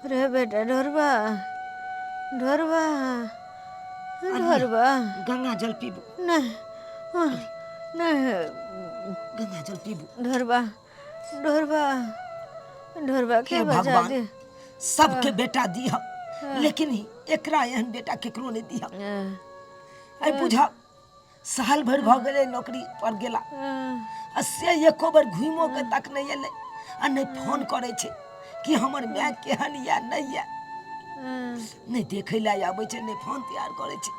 रे बेटा ढोरबा ढोरबा ढोरबा। गंगा जल पीबू। नहीं नहीं, गंगा जल पीबू। ढोरबा ढोरबा ढोरबा के हे बजा भगवान दे। सबके बेटा दिह, लेकिन एकरा एहन बेटा केकरो नहि दिह। आइ बुझा साल भरि भऽ गेलै नौकरी पर गेला, आ से एको बेर घुमिओ के तक नहि एलै, आ नहि फोन करै छै कि हमर माय केहन यऽ नहि यऽ, नहि देखै लए आबै छै, नहि फोन तैयार करै छै।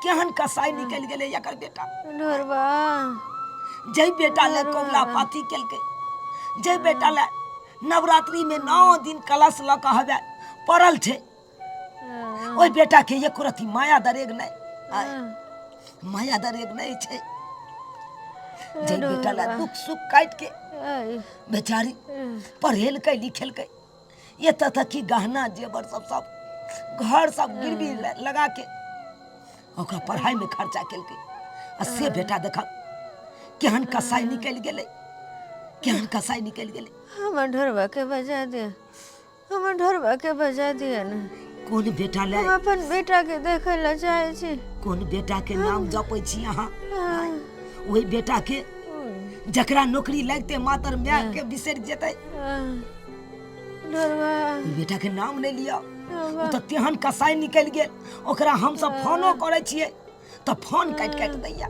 केहन कसाई निकलि गेलै एकर बेटा। ढोरबा जै बेटा लए कबुला पाती केलकै, जै बेटा लए नवरात्रि में 9 दिन कलश लऽ कऽ हवे पड़ल छै, ओहि बेटा के एको रति माया दरेग नहि, आय माया दरेग नहि छै। जै बेटा लए दुख सुख काटि के बेचारी पढ़ेलकै लिखेलकै, एतऽ तक कि गहना जेवर सब सब घर सब गिरवी लगा के ओकरा पढ़ाई में खर्चा केलकै, आ से बेटा देखक केहन कसाई निकलि गेलै, केहन कसाई निकलि गेलै। हमर ढोरबा के बजा दे, हमर ढोरबा के बजा दिअ ने। कोन बेटा ले? हम अपन बेटा के देखे ला चाहे छी। कोन बेटा के नाम जपै छी अहाँ? ओहि बेटा के जकरा नौकरी लगते मातर माय के बिसरि जेतै, ढोरबा ओहि बेटा के नाम नहि लिअ। ओ तऽ तेहन कसाई निकलि गेल, ओकरा हमसब फोनो करै छियै तऽ फोन काटि काटि दैया,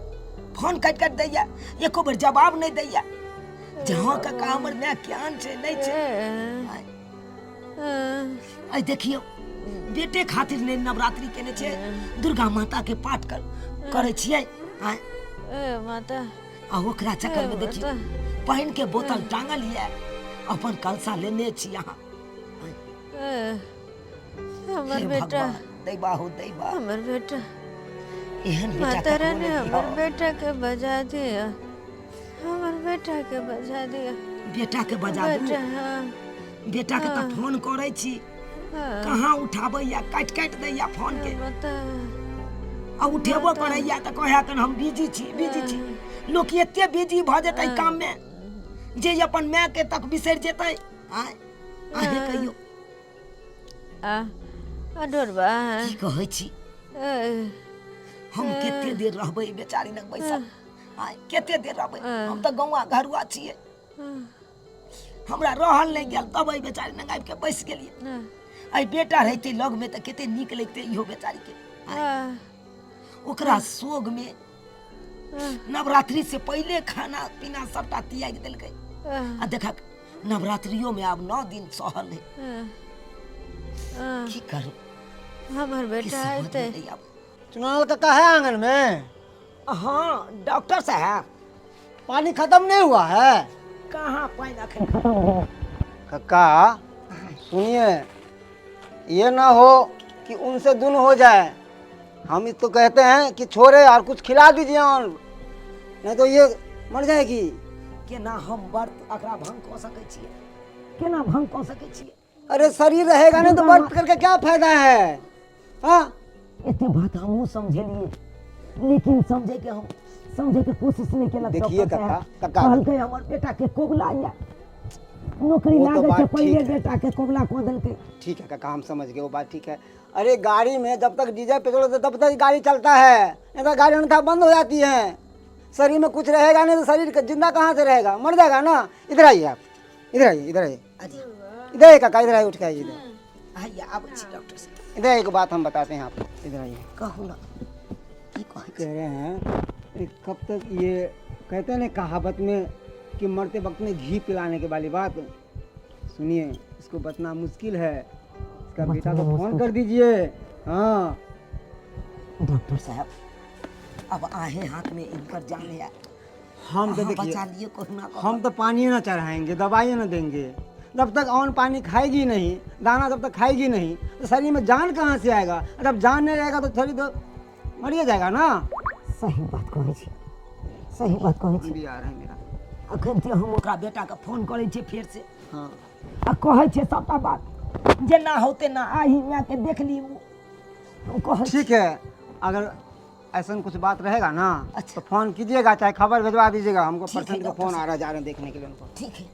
फोन काटि काटि दैया, एको बेर जवाब नहि दैया जे हँ काका हमर माय केहन छै नहि छै। आइ देखियौ बेटे खातिर नहि नवरात्रि केने छै, दुर्गा माता के पाठ करै छियै आइ, माता आ ओकरा चक्कर में देखियौ पानि के बोतल टांगल यऽ, अपन कलशा लेने छी अहाँ। हमर बेटा दैबा हो दैबा, हमर बेटा एहन बेटा माता ककरो रानी नहि हमर दिहऽ। बेटा के बजा दिया, हमर बेटा के बजा दिया। बेटा के बजा दू? बेटा हाँ। बेटा के तऽ फोन करै छी, हाँ। कहाँ उठाबैया, काटि काटि दैया फोन के, माता आ उठेबो करैया तऽ कहैया तहन हम बिजी छी, बिजी छी। लोक एते बिजी भऽ जेतै काम में जे अपन माय के तक बिसरि जेतै। आँय अहें कहियौ आ आ ढोरबा की कहै छी? हम कते देर रहबै बेचारी लग बैसल? आँय कते देर रहबै? हम तऽ गौआ घरुआ छियै, हमरा रहल नहि गेल तब एहि बेचारी लग आबि के बैस गेलियै। एहि बेटा रहितै लगमे तऽ कते नीक लगितै इहो बेचारी के। ओकरा सोग में नवरात्रि से पहले खाना पीना सबटा त्याग देलकै, आ देखक नवरात्रियो में आब 9 दिन सहल है। की करू हमर बेटा अयतै। चुनाव काका है आंगन में? हाँ डॉक्टर साहब। पानी खत्म नहीं हुआ है? कहाँ पानी अखन खत्म हो। कक्का सुनिए, ये ना हो कि उनसे दुन हो जाए। हम तो कहते हैं कि छोड़े और कुछ खिला दीजिए और, नहीं तो ये मर जाएगी। केना हम व्रत अकरा भंग कऽ सकै छियै? केना भंग कऽ सकै छियै? अरे शरीर रहेगा नहीं तो व्रत करके क्या फायदा है? हाँ एते बात हमहूँ समझेलिए, लेकिन समझे के हम समझे के कोशिश नहीं केलक। देखिए डॉक्टर काका, साहब। काका। कहलकै हमर बेटा के कोबला या नौकरी वो तो लागे बात से पहले ठीक है। बेटा के कोबला कऽ देलकै। ठीक है काका, हम समझ गए, वो बात ठीक है। अरे गाड़ी में जब तक डीजल पेट्रोल होता है, तब तक गाड़ी चलता है, नहीं तो गाड़ी अन्यथा बंद हो जाती है। शरीर में कुछ रहेगा नहीं तो शरीर जिंदा कहाँ से रहेगा, मर जाएगा ना। इधर आइए आप, इधर आइए, इधर आइए, इधर आइए काका, इधर आइए, उठ के आइए इधर। आइए आबै छी डॉक्टर साहब। इधर एक बात हम बताते हैं आपको, इधर आइए। कहू ना की कहै कह रहे हैं ये कब तक, ये कहते हैं ना कहावत में कि मरते वक्त में घी पिलाने के वाली बात। सुनिए, इसको बचना मुश्किल है, इसका बेटा को फोन कर दीजिए। हाँ डॉक्टर साहब, अब आहे हाथ में इनकर जान है। हम तो अहाँ देखिए बचा लिए कोहुना कऽ। हम तो पानी ना चढ़ाएंगे, दवाई ना देंगे, जब तक और पानी खाएगी नहीं, दाना जब तक खाएगी नहीं तो शरीर में जान कहाँ से आएगा? जब जान नहीं रहेगा तो शरीर तो मरिए जाएगा ना। सही बात कहै छी, सही बात कहै छी। भी आ रहा है मेरा। अखन तऽ हम ओकरा बेटाके फोन करै छियै फेर से। हाँ। आ कहै छियै सबटा बात, जेना होतै तेना आही मायके देख ली। हम कहै छी। ठीक है, अगर ऐसा कुछ बात रहेगा ना। अच्छा। तो फोन कीजिएगा, चाहे खबर भिजवा दीजिएगा हमको। ठीक है, पेशेंट का डॉक्टर फोन आ रहा है, जा रहे हैं देखने के लिए उनको। ठीक है।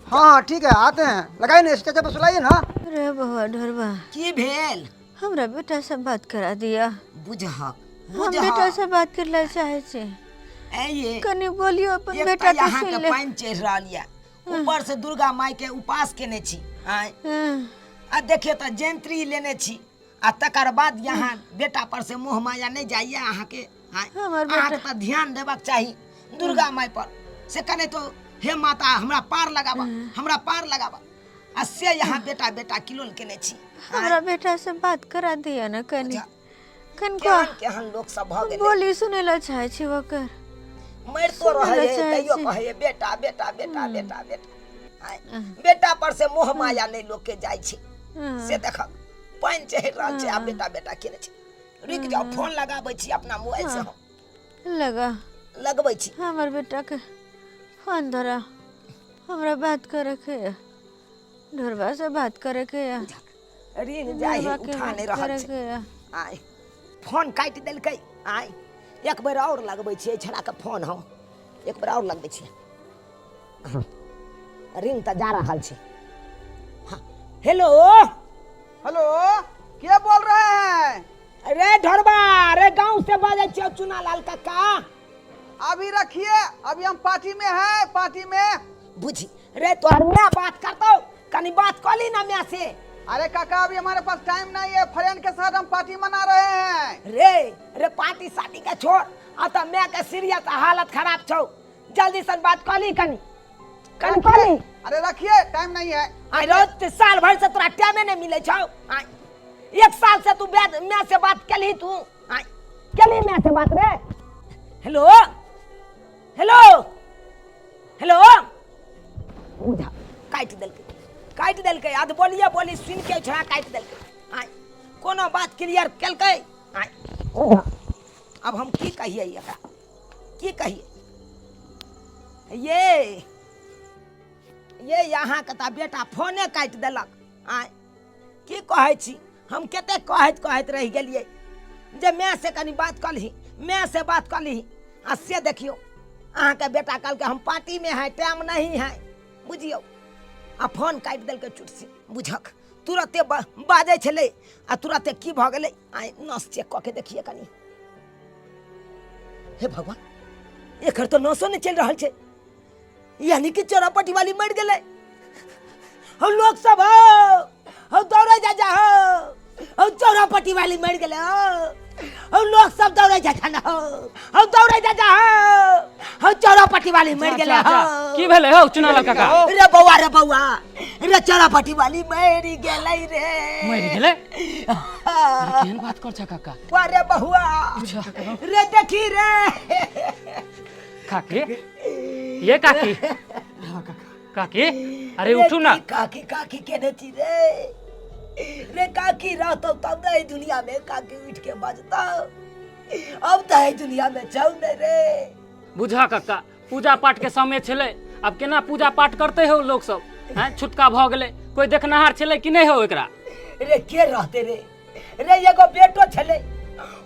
हाँ हाँ ठीक है, आते हैं। लगाइए ना स्टेज पर, सुलाइए ना। रे बउआ ढोरबा, की भेल? हमरा बेटा से बात करा दिया। बुझहक। हम बुझहक। बेटा से बात करला चाहे छी। ऐ ये कनी बोलियो अपन एक बेटा तऽ के अहाँके सुन ले। पानि चढ़ि रहल यऽ, ऊपर से दुर्गा माई के उपास केने छी। आँय, हाँ, आ देखियौ तऽ जयंत्री लेने छी, आ तकर बाद यहाँ बेटा पर से मोह माया नहि जाइए अहाँके। आँय, हमर बेटा- अहाँके तऽ ध्यान देबाक चाही दुर्गा माई पर, से कने तो हे माता हमरा पार लगाबा, हमरा पार लगाबा, आ से यहाँ बेटा बेटा किलोल केने छी। हमरा बेटा से बात करा दिया ना कनी। बुझा। कनको केहन केहन लोक सब भऽ गेलै। बोली सुने ला चाहे छी ओकर। मरितो सुनै रहै लए चाहै तैयो छी। कहै बेटा बेटा बेटा बेटा बेटा। आँय, बेटा पर से मोह माया नहि लोक के जाइ छै। से देखक पानि चढ़ि रहल छै आ बेटा बेटा केने छै। रुकि जाउ, फोन लगाबै छी अपना मोबाइल से हम। लगा। लगबै छी। हमर बेटा के फोन धरा, हमरा बात करे के है, ढोरबा से बात करे के है। ऋण जाइ है, ढोरबा के उठा बात नहि रहल करे छै। के है। आय फोन काटि देलकै। आय एक बेर आओर लगबै छियै छड़ाके फोन, हम एक बेर आओर लगबै छियै। हाँ, रिंग तऽ जा रहल छै। हाँ, हेलो। हेलो, के बोल रहे हैं? अरे ढोरबा, अरे गांव से बाजै छियौ चुनालाल काका। अभी रखिए, अभी हम पार्टी में हैं, पार्टी में। बुझी रे तोहर my बात करतौ, कनी बात कऽ ली ना my से। अरे काका अभी हमारे पास टाइम नहीं है, फ्रेंड के साथ हम पार्टी मना रहे हैं। रे रे पार्टी शादी के छोड़, आ तऽ my के सीरियस हालत खराब छौ, जल्दी से बात कऽ ली, कनी कनी कऽ ली। अरे रखिए, टाइम नहीं है। आइ रोज साल भर से तोरा टाइमे नहीं मिले छौ। आइ एक साल से तू my से बात केलही, तू आइ केलही my से बात रे? हेलो हेलो हेलो, बुझा काटि देलकै, काटि देलकै। आद बोलिए बोली सुनि के छोड़ा काटि देलकै। आइ कोनो बात क्लियर केलकै? आइ अब हम की कहिए एकरा, की कहिए? ये अहाँके तऽ बेटा फोने काटि देलक। आँय की कहै छी हम, कते कहैत कहैत रहि गेलियै जे my से कनी बात कऽ लही, my से बात कऽ लही, आ से देखियौ अहाँके बेटा कहलकै हम पार्टी में है, टाइम नहीं है, बुझियौ, आ फोन काटि देलकै चुटसी। बुझक तुरते बाजै छलै आ तुरते की भऽ गेलै। आइ नस चेक कऽ के देखिए कनी। हे भगवान, एकर तऽ नसो नहि चलि रहल छै, यानी कि चोरापट्टी वाली मरि गेलै। हम लोग सब हो, हम दौड़े जा जा हो, हम चोरापट्टी वाली मरि गेलै हो, हम लोग सब दौड़े जा जा हो, हम दौड़े जा जा हो, हम चोरापट्टी वाली मरि गेलै हो। की भेलै हौ चुनालाल काका? रे बौआ, रे बौआ, रे चोरापट्टी वाली मरि गेलै रे। मरि गेलै? अरे केहन बात कर छ काका? वाह रे बहुआ, रे देखी रे। काकी, ये काकी, काकी, अरे उठू ना। रे काकी काकी केने छी रे? रे काकी रहतौ तब ने एहि दुनिया में काकी उठ के बजतौ, अब तऽ एहि दुनिया में छौ ने रे। बुझा काका, पूजा पाठ के समय छलै, अब केना पूजा पाठ करते हो लोग सब? हैं, छुटका भऽ गेलै, कोई देखनहार छलै कि नहि हो एकरा? रे के रहते रे? रे एगो बेटो छलै,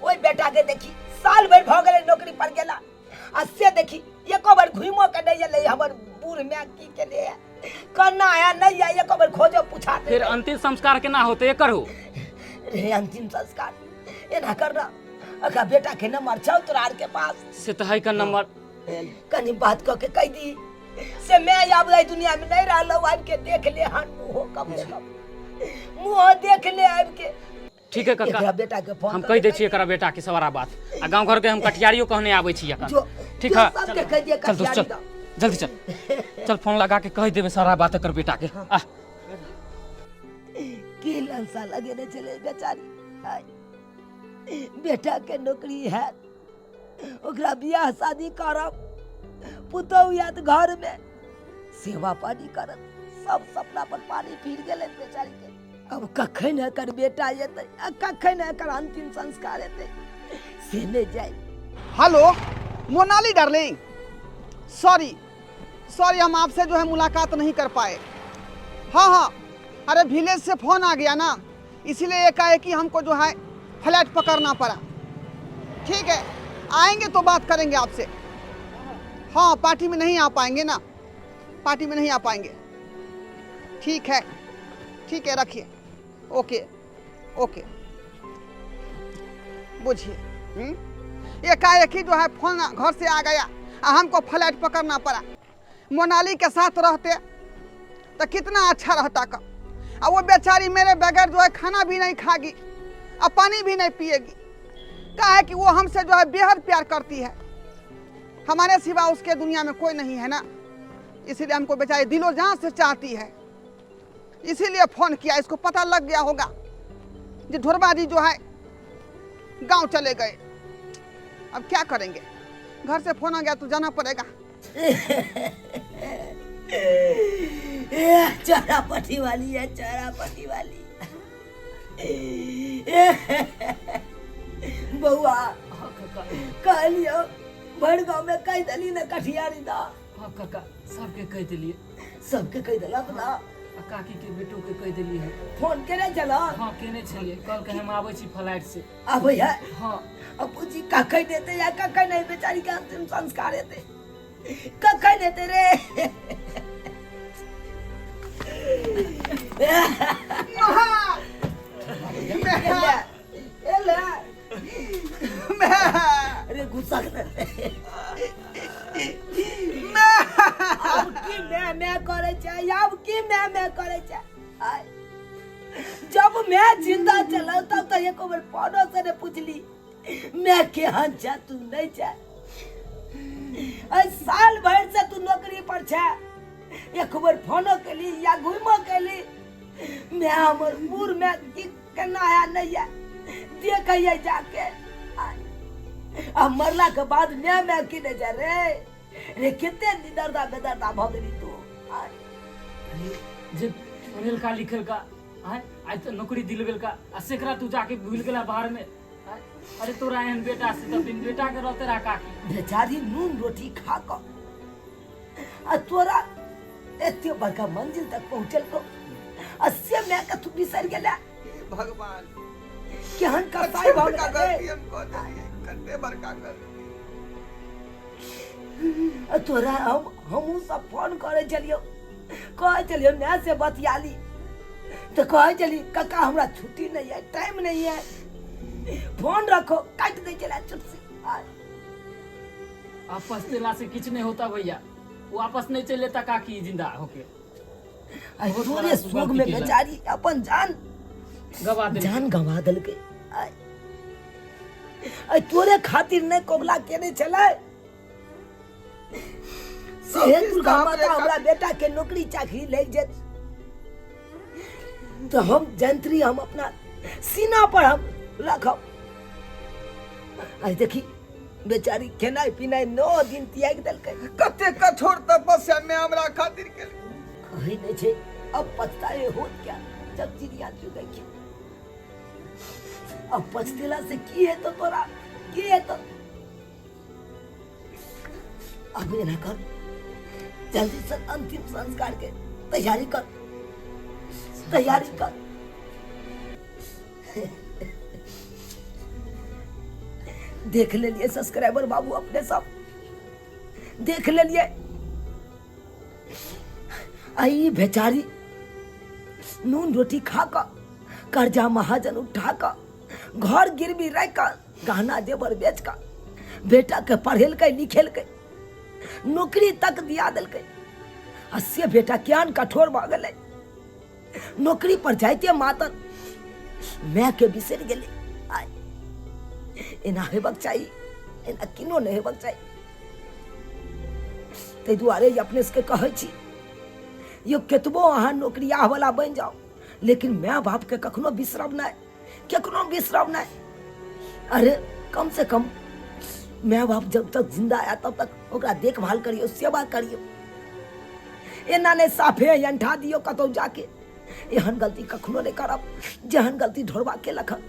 ओहि बेटा के देखी साल भरि भऽ गेलै नौकरी पर गेला, आ से देखी एको बेर घुमो के नहि एलै। हमर बूढ़ माय की केने है, कन्ना है नहीं है, एको बेर खोजो पूछा फिर अंतिम संस्कार केना होते एकर हो? रे अंतिम संस्कार एना कर ना, अखा बेटा के नंबर छौ तोरा आर के पास? से तऽ है का नंबर। कनी बात कऽ के कहि दी से मैं आब एहि दुनिया में नहीं रहलहुँ, आबि के देख ले हन मुँहो, कम से कम मुँहो देख ले आबि के। ठीक है काका, एकरा बेटा के फोन हम कऽ कहि के दै छियै एकरा बेटा के सवारा बात, आ गाँव घर के हम कटियारियो कहने आबै छी एखन। जो ठीक जो है, सबके कहि दिए चल दोस्त, कटियारी चल दऽ। जल्दी चल, चल फोन लगा के कहि देबै सारा बात एकर बेटा के। आ की ललसा लगेने छलै बेचारी, आय बेटा के नौकरी हैत, ओकरा बियाह शादी करब, पुतहु आयत घर में सेवा पानी करत, सब सपना पर पानी फिर गेलै बेचारी के। अब कखन एकर बेटा एतै आ कखन एकर अंतिम संस्कार हेतै से नहि जाय। Hello Monali darling, sorry sorry, हम आपसे जो है मुलाकात नहीं कर पाए। हाँ हाँ, अरे विलेज से फोन आ गया ना, इसीलिए एकाएक ही हमको जो है फ्लाइट पकड़ना पड़ा। ठीक है, आएंगे तो बात करेंगे आपसे। हाँ पार्टी में नहीं आ पाएंगे ना, पार्टी में नहीं आ पाएंगे। ठीक है, ठीक है, रखिए। ओके ओके, बुझिए। एकाएक ही जो है फोन घर से आ गया आ हमको फ्लाइट पकड़ना पड़ा। मोनाली के साथ रहते तो कितना अच्छा रहता का। और वो बेचारी मेरे बगैर जो है खाना भी नहीं खागी और पानी भी नहीं पिएगी। का है कि वो हमसे जो है बेहद प्यार करती है, हमारे सिवा उसके दुनिया में कोई नहीं है ना, इसीलिए हमको बेचारी दिलो जान से चाहती है, इसीलिए फोन किया। इसको पता लग गया होगा कि ढोरबा जी जो है गांव चले गए। अब क्या करेंगे, घर से फोन आ गया तो जाना पड़ेगा। चारा पट्टी वाली है, चारा पट्टी वाली। बउआ हाँ काका। कहलियो भर गाँव में कह देली ने कठियारी दा। हाँ काका, सबके कह दिलिए। सबके कह देलक ना? आ काकी के बेटो के कह दिलिए है। फोन केने छल? हाँ, केने छलिए, कहलकै हम आबै छी फ्लाइट से। आबै है? हाँ। अब पूछी कखन हेतै या कखन नहीं, बेचारी के अंतिम संस्कार हेतै, कखन हेतै रे? एले, एले। अरे गुस्सा कर, आब की मैं मैं करे छै, आब की मैं मैं करे छै? आय, जब मैं जिंदा चल तब तो एको बेर फोनो से ने पूछली मैं केहन छै, तू नहीं छै। साल भर से तू नौकरी पर छै, एक बेर फोनो केली या घुमो केली? मैं हमर बूढ़ में की केना है नहीं है देखिए जाके। आय, आ मरला के बाद मैं मैं की नहीं जा रे रे, कते निदर्दा बेदर्दा भऽ गेली तू। आय। अरे, जे पढ़ेलका लिखलका आय, आइ तऽ नौकरी दिलबेलका आ सेकरा तू जाके भूल गेला बाहर में आय। अरे तोरा एहन बेटा से तऽ अपन बेटा के रहते रहा काकी। बेचारी नून रोटी खा कऽ आ तोरा एते बड़का मंजिल तक पहुँचल को आ से मैं के तू बिसरि गेला। भगवान, केहन कसाई भऽ बड़का गेला रे। गलती हम कऽ देलियै, कते बड़का गलती। आ तोरा हम हमहूँ सब फोन करै छलियौ, कहै छलियौ माय से बतियाली तऽ कहै छली काका हमरा छुट्टी नहीं है, टाइम नहीं है, फोन रखो, काटि दै छलै चुप से। आ, आपस तेला से किछु नहीं होता भैया, वापस नहीं चले लेता काकी जिंदा होके। आ बहुत तोरे बड़ा तू शोक में गलती केला। बेचारी अपन जान गवा देलकै। जान गवा देलकै। आय, आय तोरे खातिर नहि कबुला केने छलै से हे किछु दुर्गा तऽ माता हमरे हमरा बेटा के नौकरी चाकरी लागि जायत तऽ हम जंत्री हम अपना सीना पर हम रखब। आइ देखी बेचारी खेनाइ पिनाइ 9 दिन त्यागि देलकै। कते कठोर तपस्या में हमरा खातिर केलकै। कहै नहि छै, अब पछताए होत क्या जब चिड़िया चुगै। अब पछतेला से की हेतौ तोरा, की हेतौ? अब एना कर, जल्दी से अंतिम संस्कार के तैयारी कर, तैयारी कर। देख लेलिए सब्सक्राइबर बाबू, अपने सब देख लेलिए। आई बेचारी नून रोटी खा कऽ, कर्जा महाजन उठा कऽ, घर गिरवी राखि कऽ, गहना जेवर बेच कऽ बेटा के पढ़ेलकै लिखेलकै, नौकरी तक दिया देलकै आ से बेटा केहन कठोर भऽ गेलै, नौकरी पर जाइते मातर माय के बिसरि गेलै। आइ एना हेबाक चाही? एना किनो नहि हेबाक चाही। ताहि दुआरे अपने सबके कहै छी यौ, केतबो अहाँ नौकरियाह वाला बनि जाउ, लेकिन माय बापके कखनो बिसरब नहि, कखनो बिसरब नहि। अरे कम से कम माय बाप जब तक जिंदा है तब तक ओकरा देखभाल करियौ, सेवा करियौ। एना नहि साफे अंठा दियौ कतौ जाके। एहन गलती कखनो नहि करब जेहन गलती ढोरबा केलक हन।